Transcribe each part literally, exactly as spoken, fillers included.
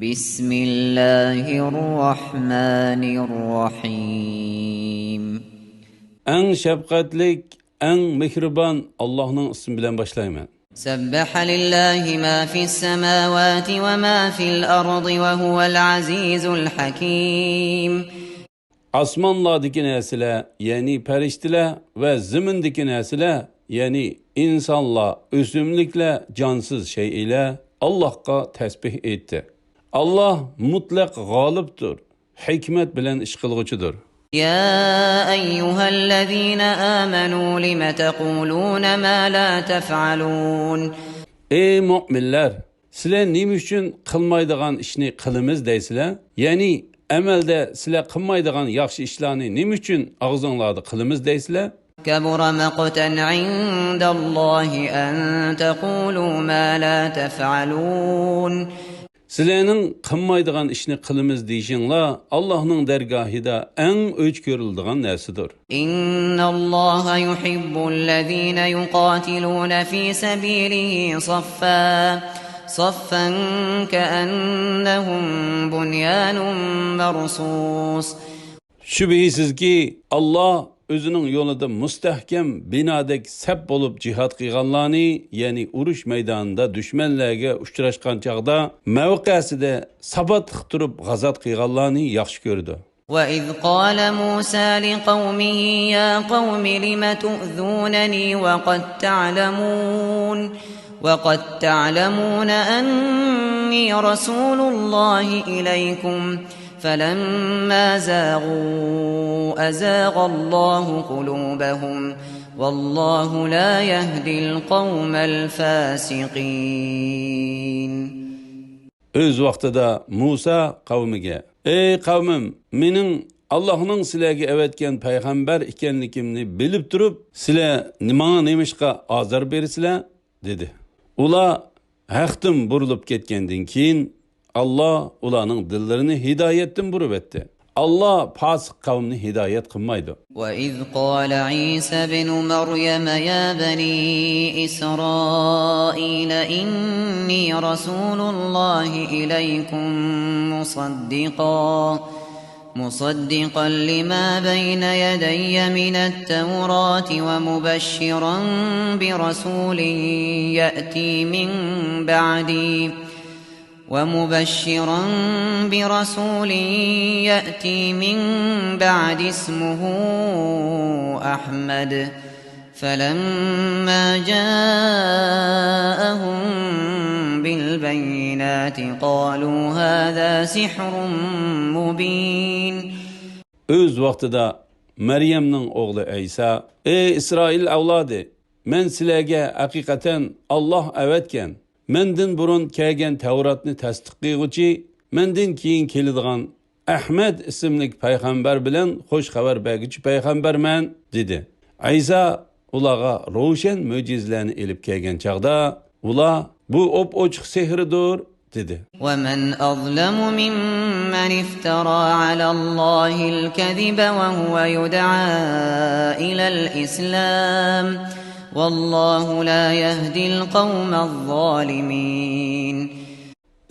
بسم الله الرحمن الرحيم. ئەڭ شەپقەتلىك، ئەڭ مېھرىبان ئاللاھنىڭ ئىسمى بىلەن باشلايمەن. سبح لله ما في السماوات وما في الأرض وهو العزيز الحكيم. ئاسمانلاردىكى نەرسىلەر، يەنى پەرىشتىلەر ۋە زېمىندىكى نەرسىلەر، يەنى ئىنسانلار، ئۆسۈملۈكلەر، جانسىز شەيئىلەر ئاللاھقا تەسبىھ ئېيتتى. ئاللاھ مۇتلەق غالىبتۇر، ھېكمەت بىلەن ئىش قىلغۇچىدۇر. يا أيها الذين آمنوا لم تقولون ما لا تفعلون. ئەي مۆمىنلەر! سىلەر نېمە ئۈچۈن قىلمايدىغان ئىشنى قىلىمىز دەيسىلەر؟ يەنى ئەمەلدە سىلەر قىلمايدىغان ياخشى ئىشلارنى نېمە ئۈچۈن ئاغزىڭلاردا قىلىمىز دەيسىلەر؟ كبر مقتا عند الله أن تقولوا ما لا تفعلون. سىلەرنىڭ قىلمايدىغان ئىشنى قىلىمىز دېيىشىڭلار ئاللاھنىڭ دەرگاھىدا ئەڭ ئۆچ كۆرۈلىدىغان نەرسىدۇر. إن الله يحب الذين يقاتلون في سبيله صفا صفا كأنهم بنيان مرصوص. شۈبھىسىزكى، ئاللاھ ئۆزىنىڭ يولىدا مۇستەھكەم بىنادەك سەپ بولۇپ جىھاد قىلغانلارنى، يەنى ئۇرۇش مەيدانىدا دۈشمەنلەرگە ئۇچراشقان چاغدا مەۋقەسىدە ساباتلىق تۇرۇپ غازات قىلغانلارنى ياخشى كۆرىدۇ. وإذ قال موسى لقومه يا قوم لم تؤذونني وقد تعلمون وقد تعلمون أني رسول الله إليكم فلما زاغوا أزاغ الله قلوبهم والله لا يهدي القوم الفاسقين. ئۆز ۋاقتىدا مۇسا قەۋمىگە، ئەي قەۋمىم، مېنىڭ ئاللاھنىڭ سىلەرگە ئەۋەتكەن پەيغەمبەر ئىكەنلىكىمنى بىلىپ تۇرۇپ، سىلەر ماڭا نېمىشقا ئازار بېرىسىلەر؟ دېدى. ئۇلار ھەقتىن بۇرۇلۇپ كەتكەندىن كېيىن، ئاللاھ ئۇلارنىڭ دىللىرىنى ھىدايەتتىن بۇرۇۋەتتى. ئاللاھ پاسىق قەۋمنى ھىدايەت قىلمايدۇ. وإذ قال عيسى ابن مريم يا بني إسرائيل إني رسول الله إليكم مصدقا مصدقا لما بين يدي من التوراة ومبشرا برسول يأتي من بعدي ومبشرا برسول يأتي من بعد اسمه أحمد فلما جاءهم بالبينات قالوا هذا سحر مبين. ئۆز ۋاقتىدا مەريەمنىڭ ئوغلى ئەيسا، ئەي ئىسرائىل ئەۋلادى، مەن سىلەرگە ھەقىقەتەن ئاللاھ ئەۋەتكەن، مەندىن بۇرۇن كەلگەن تەۋراتنى تەستىق قىلغۇچى، مەندىن كېيىن كېلىدىغان ئەھمەد ئىسىملىك پەيغەمبەر بىلەن خۇش خەۋەر بەرگۈچى پەيغەمبەرمەن، دېدى. ئەيسا ئۇلارغا روشەن مۆجىزىلەرنى ئېلىپ كەلگەن چاغدا، ئۇلار، بۇ ئوپئوچۇق سېھىردۇر، دېدى. ومن أظلم ممن افترى على الله الكذب وهو يدعى إلى الإسلام والله لا يهدي القوم الظالمين.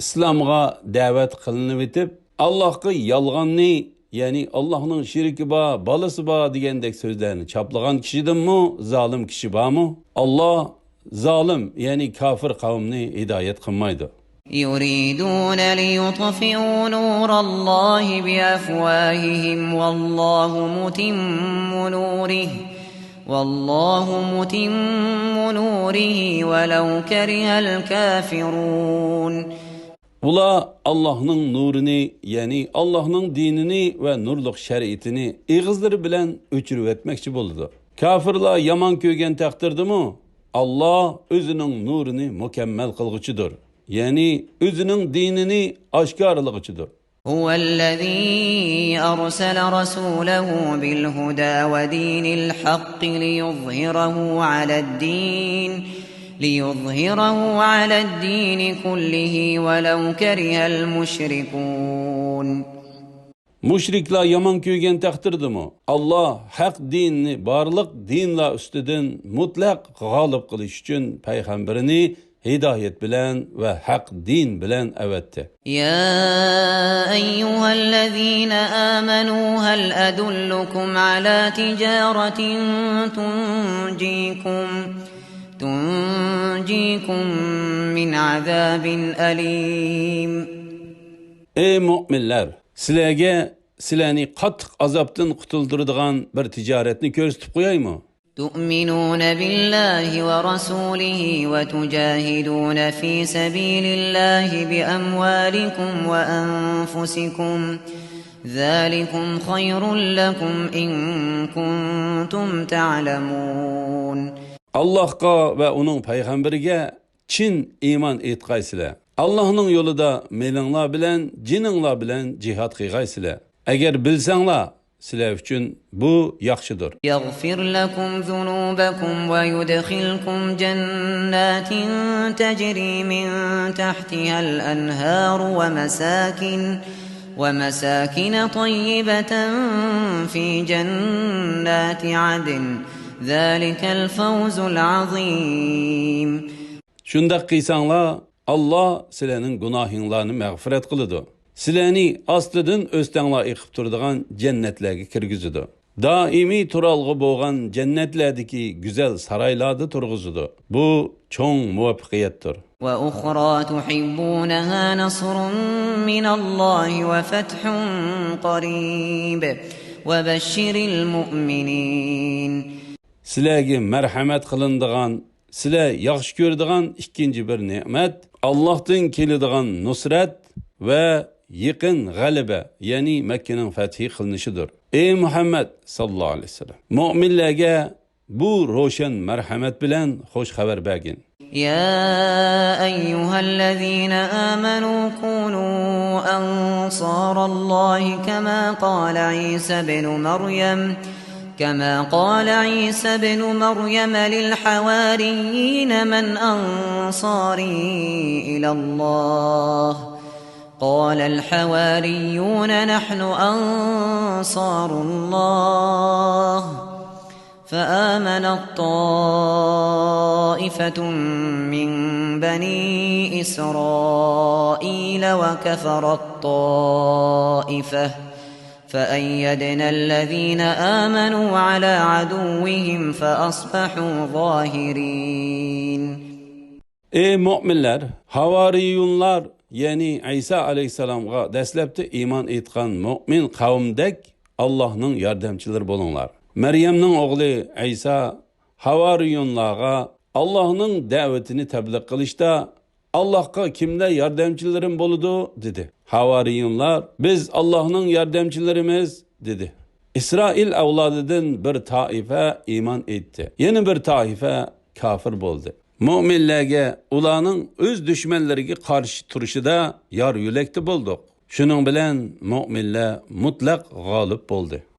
ئىسلامغا دەۋەت قىلىنىۋېتىپ، ئاللاھقا يالغاننى، يەنى ئاللاھنىڭ شېرىكى بار، بالىسى بار دېگەندەك سۆزلەرنى چاپلىغان كىشىدىنمۇ زالىم كىشى بارمۇ؟ ئاللاھ زالىم، يەنى كافىر قەۋمنى ھىدايەت قىلمايدۇ. يريدون ليطفئوا نور الله بأفواههم والله متم نوره والله متم نوره ولو كره الكافرون. ئۇلار ئاللاھنىڭ نۇرىنى، يەنى ئاللاھنىڭ دىنىنى ۋە نۇرلۇق شەرىئىتىنى ئېغىزلىرى بىلەن ئۆچۈرۈۋەتمەكچى بولىدۇ. كافىرلار يامان كۆرگەن تەقدىردىمۇ، ئاللاھ ئۆزىنىڭ نۇرىنى مۇكەممەل قىلغۇچىدۇر، يەنى ئۆزىنىڭ دىنىنى ئاشكارىلىغۇچىدۇر. هو الذي أرسل رسوله بالهدى ودين الحق ليظهره على الدين ليظهره على الدين كله ولو كره المشركون. مۇشرىكلار يامان كۆرگەن تەقدىردىمۇ، ئاللاھ ھەق دىننى بارلىق دىنلار ئۈستىدىن مۇتلەق غالىب قىلىش ئۈچۈن پەيغەمبىرىنى ھىدايەت بىلەن ۋە ھەق دىن بىلەن ئەۋەتتى. يا أيها الذين آمنوا هل أدلكم على تجارة تنجيكم، تنجيكم من عذاب أليم. ئەي مۆمىنلەر، سىلەرگە سىلەرنى قاتتىق ئازابتىن قۇتۇلدۇرىدىغان بىر تىجارەتنى كۆرسىتىپ قويايمۇ؟ تؤمنون بالله ورسوله وتجاهدون في سبيل الله بأموالكم وأنفسكم، ذلكم خير لكم إن كنتم تعلمون. ئاللاھقا ۋە ئۇنىڭ پەيغەمبىرىگە چىن ئىمان ئېيتقايسىلەر. ئاللاھنىڭ يولىدا مېلىڭلار بىلەن، جېنىڭلار بىلەن جىھاد قىلغايسىلەر. ئەگەر بىلسەڭلار، سىلەر ئۈچۈن بۇ ياخشىدۇر. يغفر لكم ذنوبكم ويدخلكم جنات تجري من تحتها الأنهار ومساكن، ومساكن طيبة في جنات عدن، ذلك الفوز العظيم. شۇنداق قىلساڭلار، ئاللا سىلەرنىڭ گۇناھىڭلارنى مەغپىرەت قىلىدۇ. سىلەرنى ئاستىدىن ئۆستەڭلار ئېقىپ تۇرىدىغان جەننەتلەرگە كىرگۈزىدۇ. دائىمىي تۇرالغۇ بولغان جەننەتلەردىكى گۈزەل سارايلاردا تۇرغۇزىدۇ. بۇ چوڭ مۇۋەپپەقىيەتتۇر. وأخرى تحبونها نصر من الله وفتح قريب وبشر المؤمنين. سىلەرگە مەرھەمەت قىلىنىدىغان، سىلەر ياخشى كۆرىدىغان ئىككىنچى بىر نېمەت، ئاللاھتىن كېلىدىغان نۇسرەت ۋە يېقىن غەلىبە، يەنى مەككىنىڭ فەتھى قىلىنىشىدۇر. ئەي مۇھەممەد ساللاللاھۇ ئەلەيھى ۋەسەللەم، مۆمىنلەرگە بۇ روشەن مەرھەمەت بىلەن خوش خەۋەر بەرگىن. يا أيها الذين آمنوا كونوا أنصار الله كما قال عيسى ابن مريم، كما قال عيسى ابن مريم للحواريين من أنصاري إلى الله؟ قال الحواريون نحن أنصار الله، فآمنت طائفة من بني إسرائيل وكفرت طائفة، فأيدنا الذين آمنوا على عدوهم فأصبحوا ظاهرين. ئەي مۆمىنلەر، ھاۋارىيۇنلار، يەنى ئەيسا ئەلەيھىسسالامغا دەسلەپتە ئىمان ئېيتقان مۆمىن قەۋمدەك ئاللاھنىڭ ياردەمچىلىرى بولۇڭلار. مەريەمنىڭ ئوغلى ئەيسا ھاۋارىيۇنلارغا ئاللاھنىڭ دەۋىتىنى تەبلىغ قىلىشتا، ئاللاھقا كىملەر ياردەمچىلىرىم بولىدۇ؟ دېدى. ھاۋارىيۇنلار، بىز ئاللاھنىڭ ياردەمچىلىرىمىز، دېدى. ئىسرائىل ئەۋلادىدىن بىر تائىپە ئىمان ئېيتتى. يەنە بىر تائىپە كاپىر بولدى. مۆمىنلەرگە ئۇلارنىڭ ئۆز دۈشمەنلىرىگە قارشى تۇرۇشىدا يار يۆلەكتە بولدۇق. شۇنىڭ بىلەن مۆمىنلەر مۇتلەق غالىب بولدى.